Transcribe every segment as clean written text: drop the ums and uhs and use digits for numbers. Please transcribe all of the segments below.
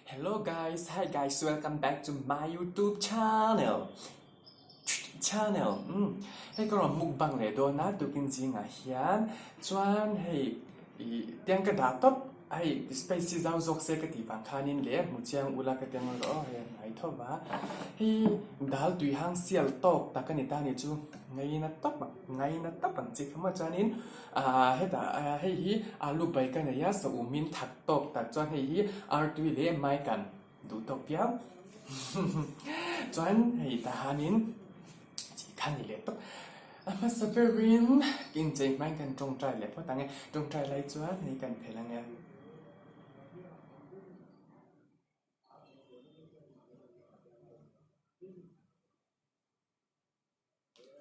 Hello guys, hi guys, welcome back to my YouTube channel. Channel. Um, hei ka rawn mukbang leh dawn a tukin zingah hian chuan hei ih tiang ka dah tawp hei space hi zau zawk se ka tih vang khanin leh hmu chiang ula ka ti ang erawh aw hei a hnai tho va hei dal tui hang sial tawk tak a ni ta a ni chu ngaina tawp ang ngaina tawp ang chi kha maw chuanin ah hetah hei hi alu bai ka nei a saum in that tawk tak chuan hei hi artui leh maikan duh tawk viau chuan hei tahanin chi kha ni leh tawp a hmasa berin inchei hmain kan tawngtai leh phawt ang e tawngtai lai chuan hei kan phelh ang e.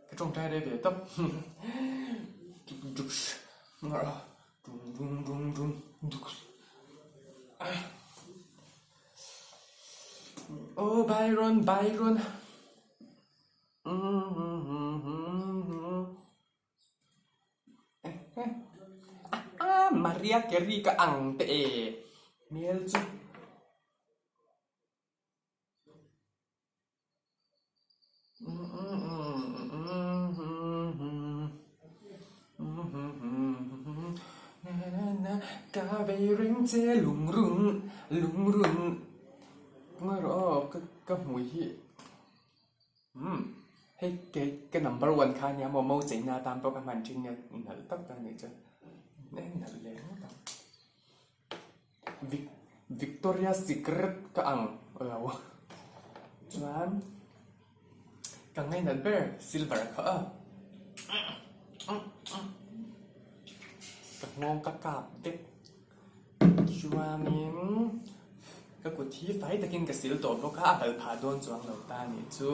Ka tawngtai rei ve tawp Aw Byron Byron Maria Carey ka ang teh e hmel chu. Ka vei reng che lungrun lungrun ngawi rawh aw ka ka hmui hi umm hei kei ka number one kha ania maw mo cheina atan pawh ka hman thin nia nalh tak tak a nih chuan nalh leh ngawt ang. Victoria Secret ka ang lo chuan ka ngainat ber silver kha a ka nghawng ka kap vek chuanin ka kut hi fai takin ka sil tawh bawk a a bal phah dawn chuang lo ta a nih chu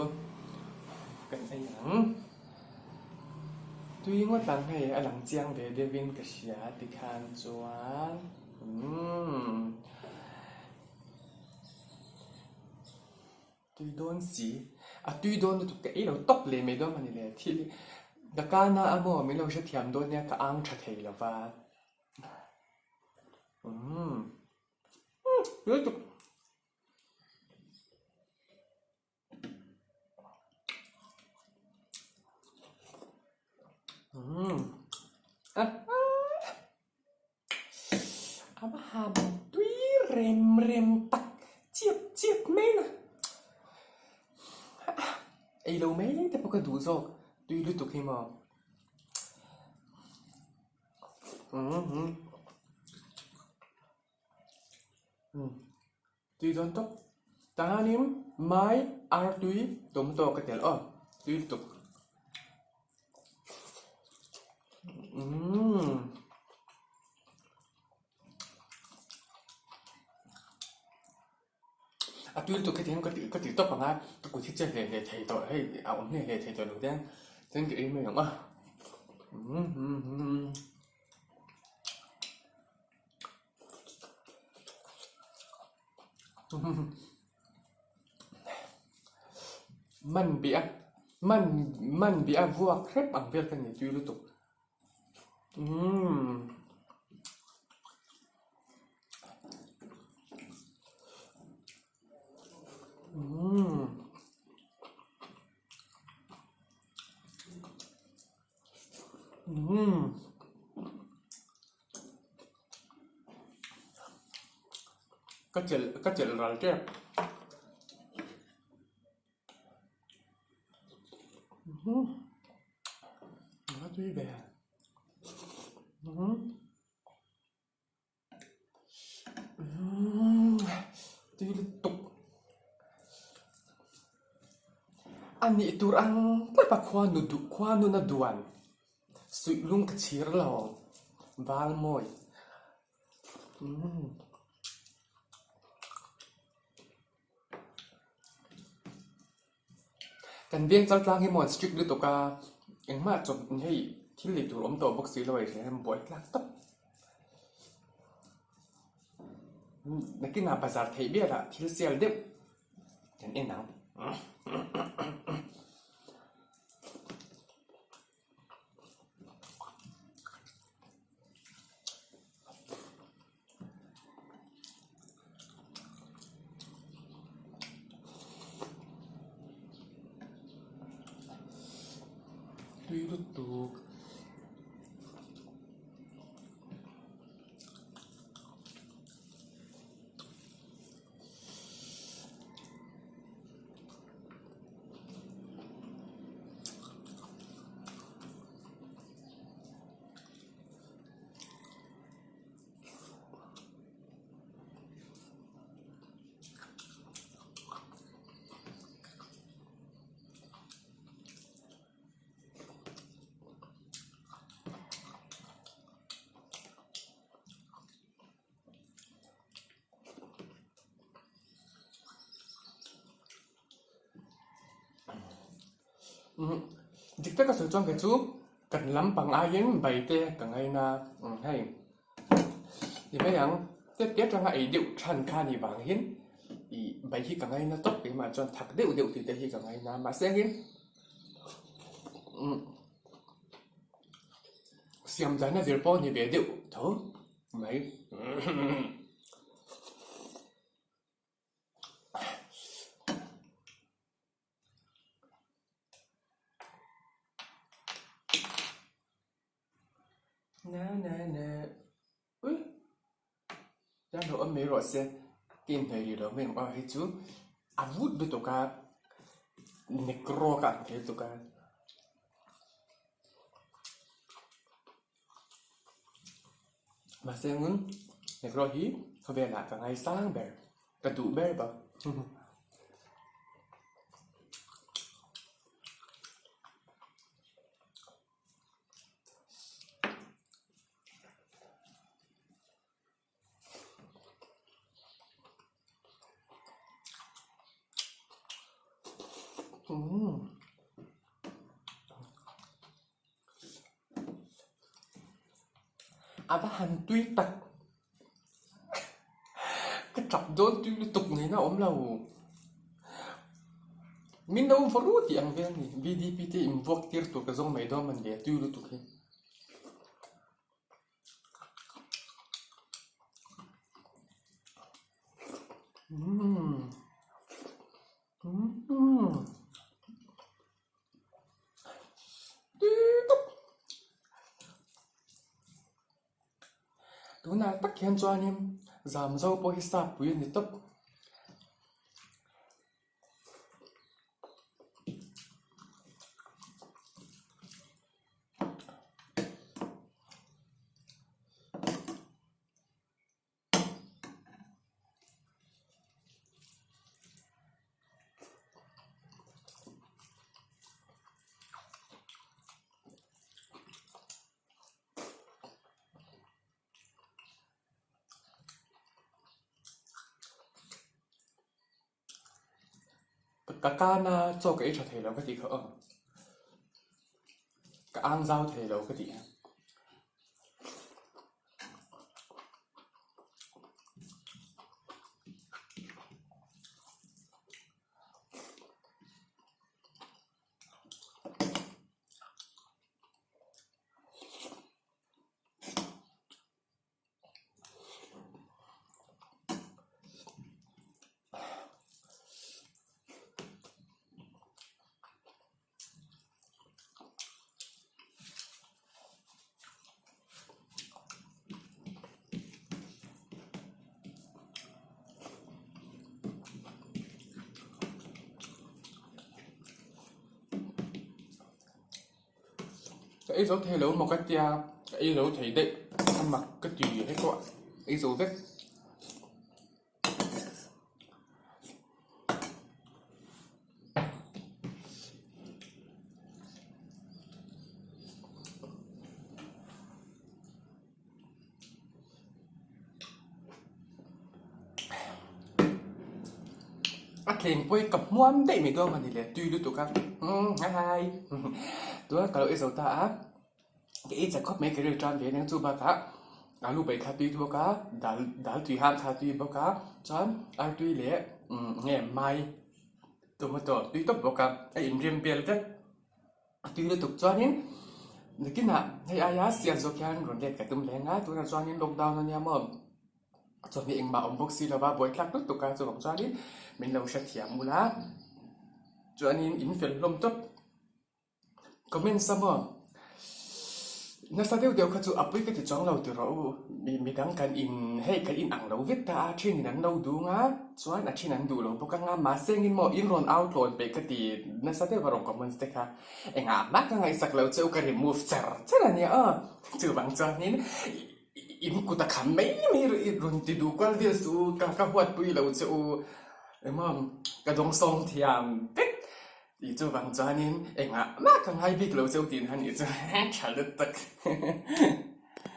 kan ei ang. Tui ngawt ang hei a lang chiang ve deuhin ka hria tikhan chuan umm tui dawn si a tui dawn lutuk ka ei lo tawp leh mai dawn a ni le thil hi ka kana a maw min lo hrethiam dawn nia ka ang tha thei lo va umm tui lutuk. A va han tui rem rem tak chiap chiap mai na ei lo mai te pawh ka duh zawk tui lutuk hi maw. Tui dawn tawp. Tahanin mai artui tomato ka telh aw tui lutuk. Umm. A tui lutuk hetiang ka tih ka tih tawp ang a ka kut hi che hle hle thei tawh hei a awm hle hle thei tawh lo te chuan ka ei mai ang a. Umm. Man bih a man man bih a vuak hrep ang vel ka ni tui lutuk umm. Umm. Umm. Ka chelh ka chelh ral tep. Umm a tui ve. Umm umm tui lutuk. A nih tur ang tawp a khuanu duh khuanun a duan. Suih lung ka chhir lo val mawi. Umm. Kan veng chal tlang hi maw an strict lutuk a, engmah chawp hei thil lei tur awm tawh bawk si lo a inhria hian buai tlak tawp. Nakinah bazar theih velah thil sial deuh kan en ang. Tui lutuk. Dik taka sawi chuan kei chu kan lampang aiin bai te ka ngaina hei ti mai ang tep te atanga ei deuh than kha ni vang hian ih bai hi ka ngaina tawp keimah chuan thak deuh deuh tih te hi ka ngaina mahse angin siam dan a zir pawh a ni ve deuh tho mai. Na na na ui ta lo awm mai rawh se ka inhnaih rih lo mai ang aw hei chu a vut lutuk a negro ka ang thei lutuk a. Mahse ngun negro hi khawvelah ka ngaisang ber ka duh ber bawk. A va han tui tak ka tap dawn tui lutuk niin a awm lo min lo va ru tih ang vel a ni V D P te invuak tir tur ka zawng mai dawn a ni a tui lutuk hi. Tunah tak hian chuanin Zamzo pawh hi sap pui a ni tawp. Ka kana chaw ka ei tha thei lo ka tih kha aw ka ang zau thei lo ka tih a. Ka ei zo thei lo maw ka tia ka ei zo thei daih a mak ka ti hek pawh ei zo vek. A tleng pawh hi ka hmuam daih mai dawn a ni le tui lutuk a umm hai tuna ka lo ei zo ta a ka ei chak khawp mai ka rilru tan ve ania chu bakah alu bai kha tui bawk a dal dal tui hang kha tui bawk a chuan artui leh umm nge mai tomato tui tawp bawk a a inrem vel vek. A tui lutuk chuanin nakinah hei aia sial zawk hian rawn let ka tum leng a, tunah chuanin lockdown a nia maw chawhmeh engmah awm bawk si lova buai thlak lutuk a chuvang chuanin min lo hrethiam ula chuanin in fel hlawm tawp. Comments a maw? Nasa deuh deuh kha chu a pui ka ti chuang lo ti rawh u. Midang kan in hei kan in ang lo vek ta a, then in an lo dung a, chuan a then an duh lo bawk ang a, mahse engin maw in rawn au tlawn peih ka ti nasa deuh a rawn comments te kha. Engah mah ka ngaihsak lo che u ka remove char char a nia aw. Chuvang chuanin in kut a kham mai mai rawn ti duh kual vel suh u, ka ka huatpui lo che u. Engmaw ka dawngsawng thiam vek. Tih chuvang chuanin engah mah ka ngai bik lo cheu tih han nih chu tha lutuk.